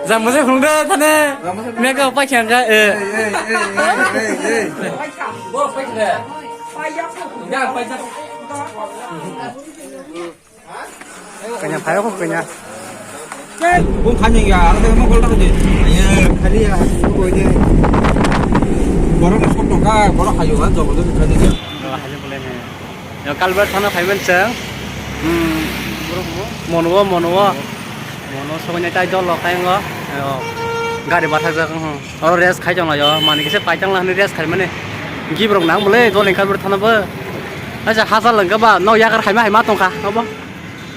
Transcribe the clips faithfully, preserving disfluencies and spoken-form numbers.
Jang mose khulung de thane. Jang mose khulung. Mega pai khyang ga, eh. Ei, ei, ei, ei, ei, ei. Bo pai khyang. Ga pai ja. Kanya phayo ko kanya. Bung khani ya, ang tengah mau koltak aja. Iya, khali ya, itu aja. Borok ni sok tongka, borok hayo kan, jobo jobo khani ya. Yo, Kalbar thana phaiman chwng. Hmm, borok mo? Monwo, monwo. Monwo sokonya tai dol lo kaingo. Yo, gari bathajak, hmm. Oro rest khai tongla yo, mani kisa pai tongla hwnwi rest khai mani. Gibrok nang bole, dol ni Kalbar thana bo. Acha, hasal langka ba, no yakar khaima haima tongkha, obo.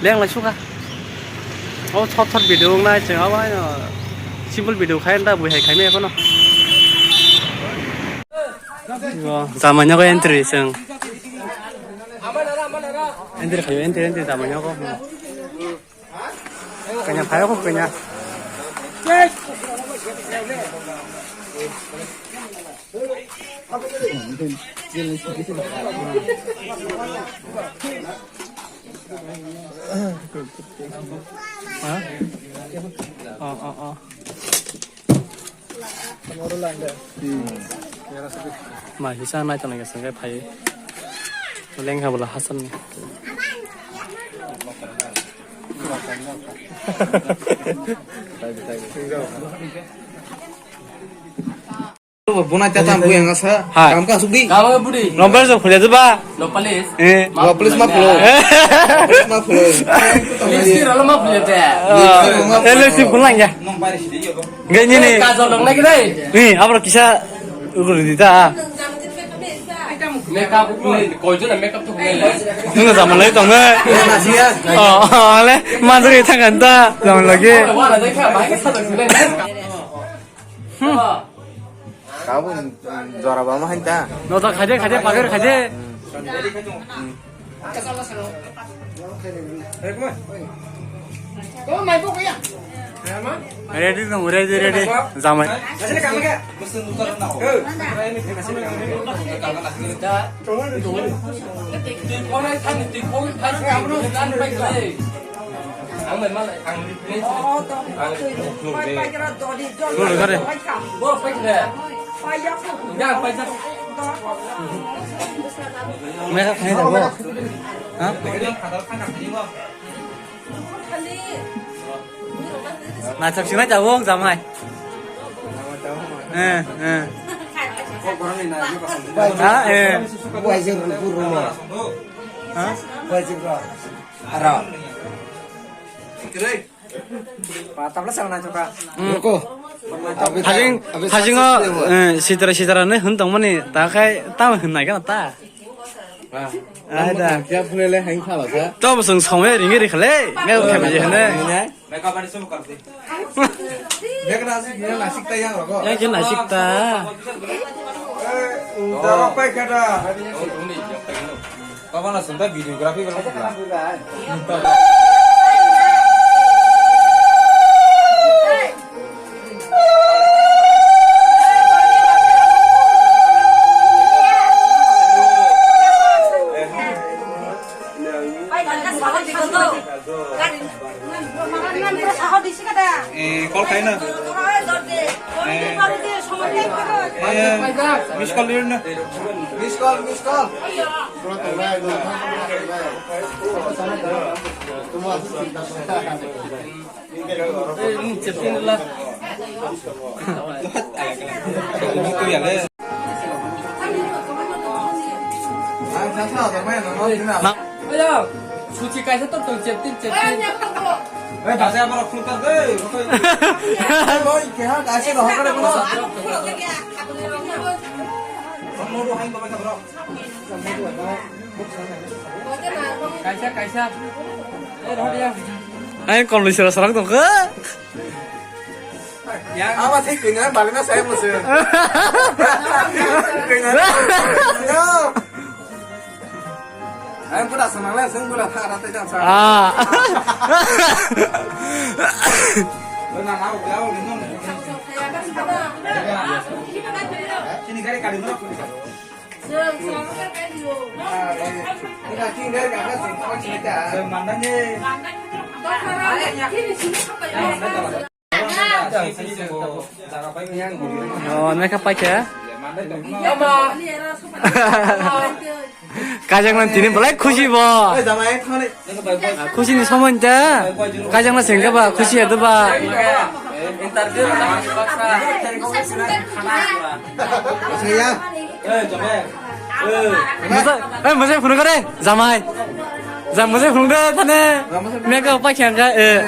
Leng lai suka. O thot thot video wngnai chwng abo haino simple video khai da bui hai khaimai phano. Yo, jamai nogo entry chwng. Entry khayo, entry, entry jamai nogo. Kanya phayo ko kanya. Ha? Oh, oh, oh. Ma hisa nai tong nai sengke phai. Lengha bola hasan ni. Bunai tata ang buyang asa. Hai. Kamu kasuk di. Kamu budi. Nomor so khule ba. Lopalis. Eh. Lopalis ma phulo. Eh. Lopalis ma phulo. Lipstick ralo ma phulo te. Eh, lipstick phulang ya. Gini ni. Kajol dong lagi dai. Ni, abro kisa ukur di ta. Makeup ni, koi jona makeup to khule. Nung zaman lagi tong na. Oh, oh, le, manjuri thangan ta, zaman lagi. Wala dai kha, bai kha sa khule. Kamu jora bama hanta. No ta khaje, khaje, pagar khaje. Ready dong, ready, ready. Jamai. Dole kare. Mega khani da bo. Ha? Naithok sinai tabuk jamai. Eh, eh. Ha, eh. Ha? Aro. Patapla sal naithok kha. Hmm. Hajing, hajingo, eh, sitra sitra ne hun tongmani ta khai ta hun nai kana ta. Ai da. Kya phunele hain khala sa. To bosong songwe ringe ri khale. Ngai khe baje hene. Makeup artist mo kar de. Dekh na asik, dekh na asik ta yang rogo. Yang khe na asik ta. Daro pai khada. Baba na sunda videography bala. Eh, call khai na. Eh, miss call lir na. Miss call, miss call. Ayo, suci kaisa to tong cheptin cheptin. Eh, basa apa khulkar deh. Oi, keha kaisa rohakare kono. Kaisa, kaisa. Eh, roh dia. Ai, kom lu sira sarang tong ke. Yang apa sih kena balik na saya musuh. Kena. Ai, pura senang lah, seng pura tak rata jam sa. Ah. Lo na mau, mau, minum. Sini gari kali mana? Oh, nai kha paikha. Kajak man tini belai khusi bo. Khusi ni somoi ta. Kajak na sengkha ba khusi ya ba. Masa, eh, masa phunuk re, jamai. Jam masa phunuk re, thane. Mega pa khyang ka, eh.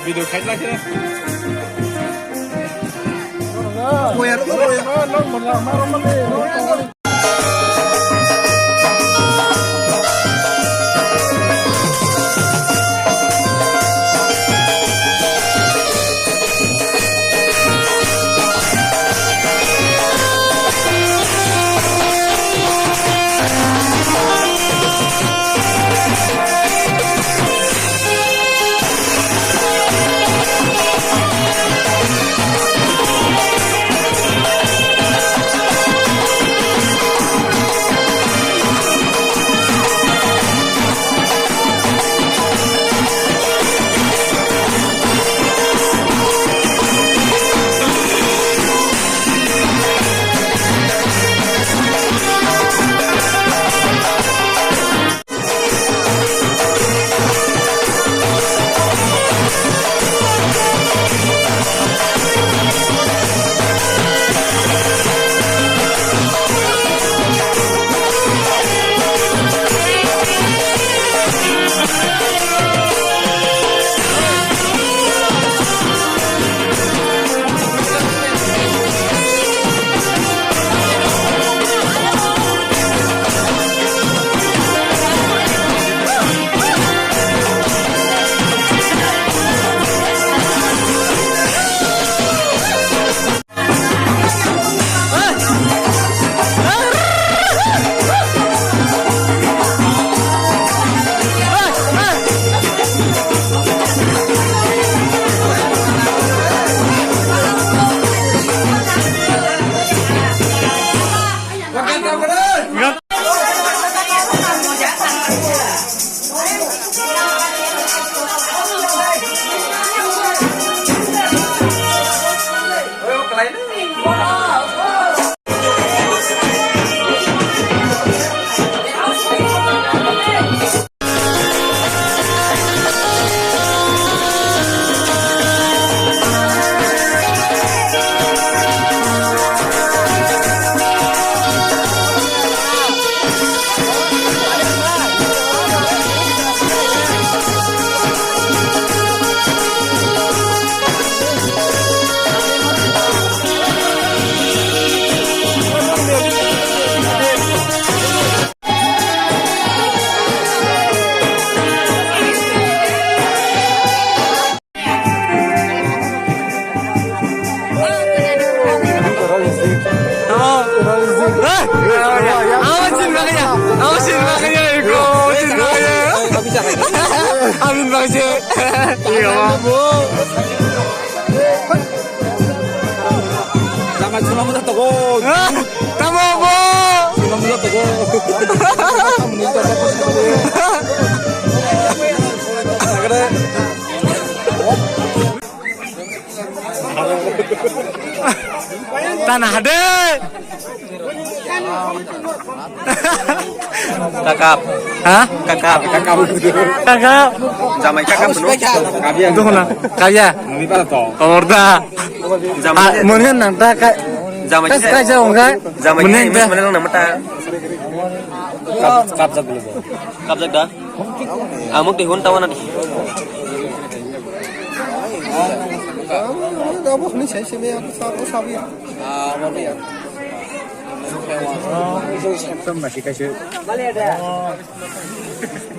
Video khai na khe. Tamo bo. Tamo bo. Tana hade. Kakap. Ha? Kakap. Kakap. Kakap. Jamai kakap no. Dohona. Kaya. Orda. Jamai. Mungkin nang ta ka. Jamai. Kas kaja ongka. Jamai. Mungkin ta. Mana nang mata. Kap, kap jak dulu. Kap jak da. Amuk di hun tawana di.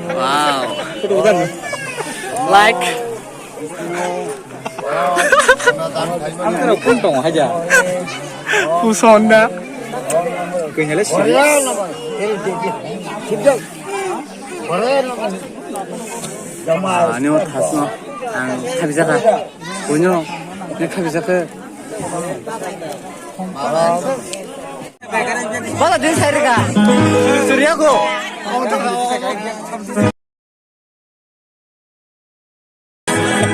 Wow. Like. Ang karo phone tong haja. Pusonda. Kanyale serious. Ani o thasno ang khabijaka. Bunyo ni khabijaka. Bala din sai rega. Surya ko.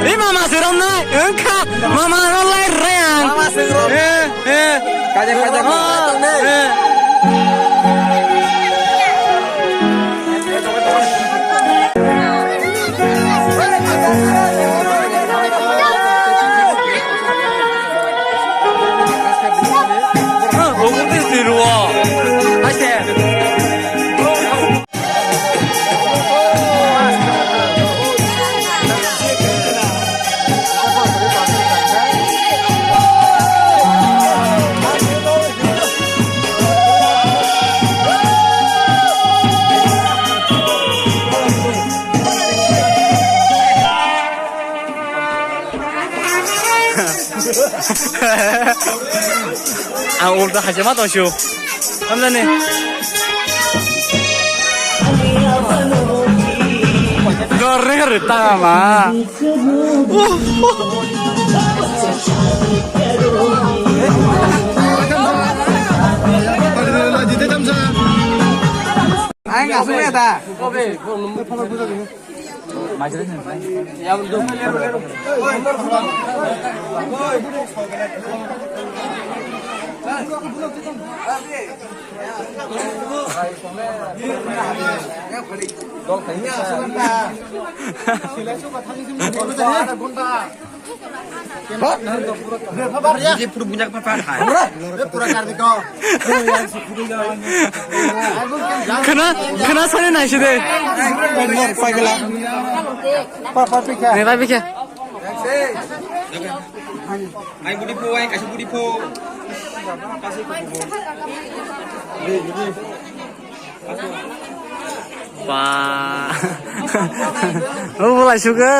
Ima ma siram na, engka, mama ro lai reng. Mama siram. Eh, eh. Kajak, kajak. Ah, eh. Ah, ogun ti siru. Aise. Ang ulta haise ma tongsu. Hamjani. Dor re re ta ma. Ang asli ya ta. Khwna, khwna sani naiside. Nai bai bikhe. Ai budi phu, ai kaisa budi phu. Ba. O bolai suka.